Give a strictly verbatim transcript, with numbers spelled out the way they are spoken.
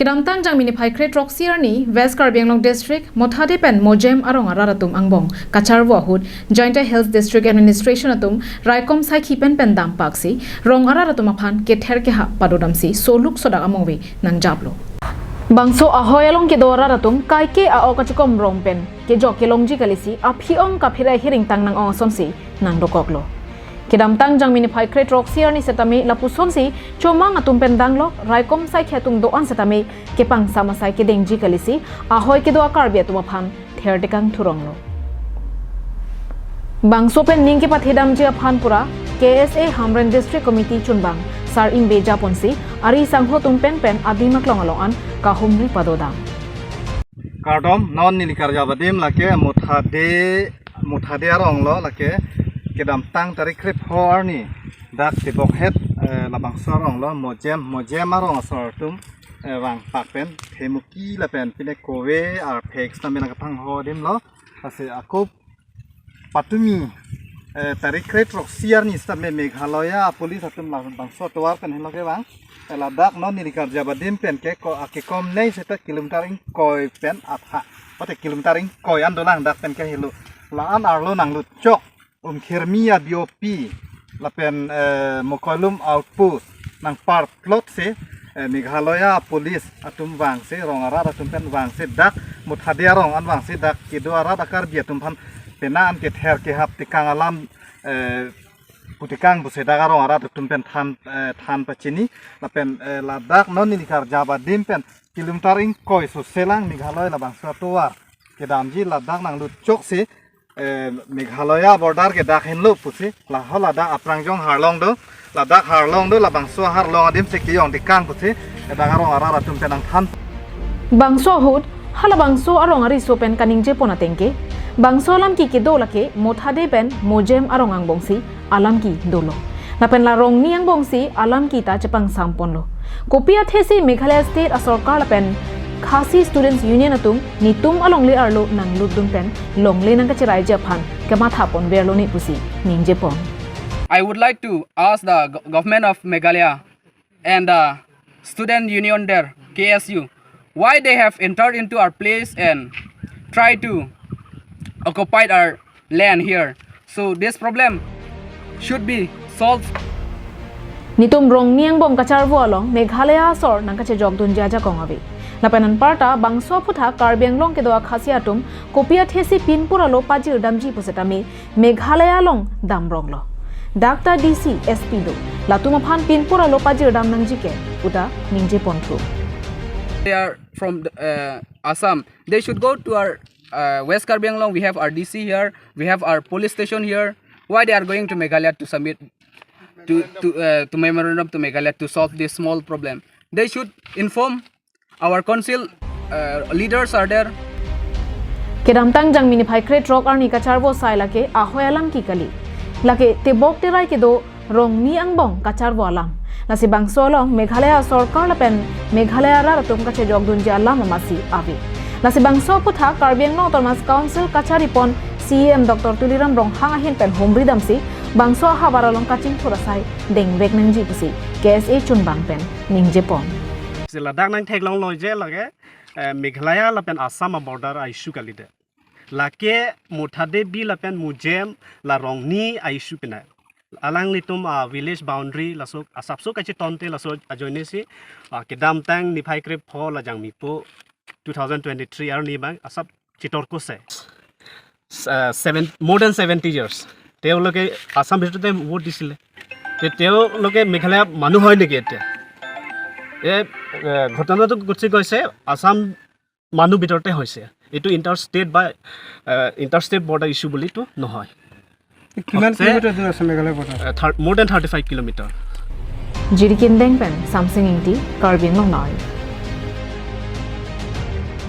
Kedamtang Jangmi niphai kre-throksi arni West Karbi Anglong District Mothade pen Mojem arong arat atum angbong kacharvo ahut Jaintia Hills District Administration atum raikom saikhi pen pen dampak si rong arat atum aphan kether kehap padodam si soluk sodak among ve nangjaplo. Bangso ahoi along kedo arat atum kaike a-ok kachikom rong pen kejok kelongji kali si aphi-ong kaphirai hiring tang nang-ong ason si nangdokoklo. Kedamtang Jangmi niphai kre-throksi arni setame lapuson si chomang atum pen danglok raikom saikhi atum do-an setame kepangsam asai kedengji kali si ahoi kedo a-Karbi atum aphan ther tekang thuronglo. Bangso pen ning kepathedamji aphan pura K S A Hamren District Committee chunbang Sar Ingbe japonsi ari sangho atum pen pen adim aklong along an kahumri padodam. Kardom, non neli karjap adim lake Mothade, Mothade arong lo lake kedamtang tarik kre-pho arni dak tebok het, eh, labangso arong lo Mojem, Mojem arong asor atum, eh, vangpak pen Phemuki lapen pine Kowe arphe sitame nangkethang ho adim lo. Lasi ako patumi, eh, tarik kre-throksi arni sitame Meghalaya police atum labangso atovar pen helo kevang. Eh, ladak non neli karjap adim pen ke ko akekom nei seta kilometer ingkoi pen apha. Pate kilometer ingkoi an dolang dak pen ke helo. La-an arlo nanglut chok. Umkhirmi a-B O P lapen, eh, Mokoilum outpost nangparplot si, eh, Meghalaya police atum vangsi, rong arat atum pen vangsi dak Mothade arong an vangsi dak kedo arat a-Karbi atum aphan pena an kether kehap tekang alam, eh, pu tekang pusi dak arong arat atum pen than, eh, than pachini lapen, eh, ladak non neli karjap adim pen kilometer ingkoi so selang Meghalaya labangso atovar kedamji ladak nanglut chok si, eh, Meghalaya border ke dak henlo pusi, laho ladak aprangjong harlong do, ladak harlong do, labangso harlong adim si kejong tekang pusi, eh, dak arong arat atum pen nangthan. Bangso ahut, halabangso arong ariso pen kaningje pon ateng ke, bangso alam ke kedo lake Mothade pen Mojem arong angbong si alam ke dolo. Lapen la rongni angbong si alam ke ta chepangsam ponlo. Kopi athe si Meghalaya State asorkar lapen Khasi Students Union atum netum alongle arlo nanglutdun pen longle nangkacheraiji aphan kematha ponverlo ni pusi ningje pon. I would like to ask the go-, government of Meghalaya and the student union there, K S U, why they have entered into our place and try to occupy our land here. So this problem should be solved. Netum rongni angbong kacharvo along Meghalaya asor nangkachejokdunji ajakong ave. Lapen anparta bangso aphuthak Karbi Anglong kedo a-Khasi atum kopi athe si pinpur alo pajirdamji pusitame Meghalaya along damronglo. Dak ta D C, S P do. Latum aphan pinpur alo pajirdam nangji ke puta ningje ponthu. They are from the, uh, Assam. They should go to our, uh, West Karbi Anglong. We have our D C here. We have our police station here. Why they are going to Meghalaya to submit to, to, uh, to memorandum to Meghalaya to solve this small problem? They should inform our council, uh, leaders are there. Kedamtang Jangmi niphai kre-throk arni kacharvo asai lake ahoi alam ke kali. Lake tebok terai kedo rongni angbong kacharvo alam. Lasi bangso along Meghalaya sorkar lapen Meghalaya arat atum kachejokdunji alam amatsi ave. Lasi bangso aphuthak Karbi Anglong Autonomous Council kachari pon C E M Doctor Tuliram Ronghang ahin pen humri damsi bangso ahavar along kachingthur asai dengvek nangji pusi K S A chunbang pen ningje pon. Si ladak nangtheklonglo je lake, eh, Meghalaya lapen Assam a-border a-issue kalidet. Lake Mothade B lapen Mojem la rongni a-issue pinai. Alanglitum a-village boundary laso asapso kachetonte laso ajoine si, ah, kedamtang niphai krepho la Jangmipo two thousand twenty-three arni abang asap chitorkose. S-, ah, seven, more than seventy years তেওঁলোকে আছাম ভিতৰতে ভোট দিছিলে। তে তেওঁলোকে মেঘালয় মানুহ হয় নেকি এতিয়া? এই, আহ, ঘটনাটো গুচি গৈছে আছাম মানুহ ভিতৰতে হৈছে। এইটো ইণ্টাৰ ষ্টেট বা, আহ, ইণ্টাৰ ষ্টেট বৰ্ডাৰ ইছ্যু বুলিতো নহয়। কিমান হৈছে, কিলোমিটাৰ দূৰ আছে মেঘালয় বৰ্ডাৰ? আহ, Thar-, more than thirty five kilometer। Jiri Kindeng pen Samsing Ingti, Karbi Anglong Live.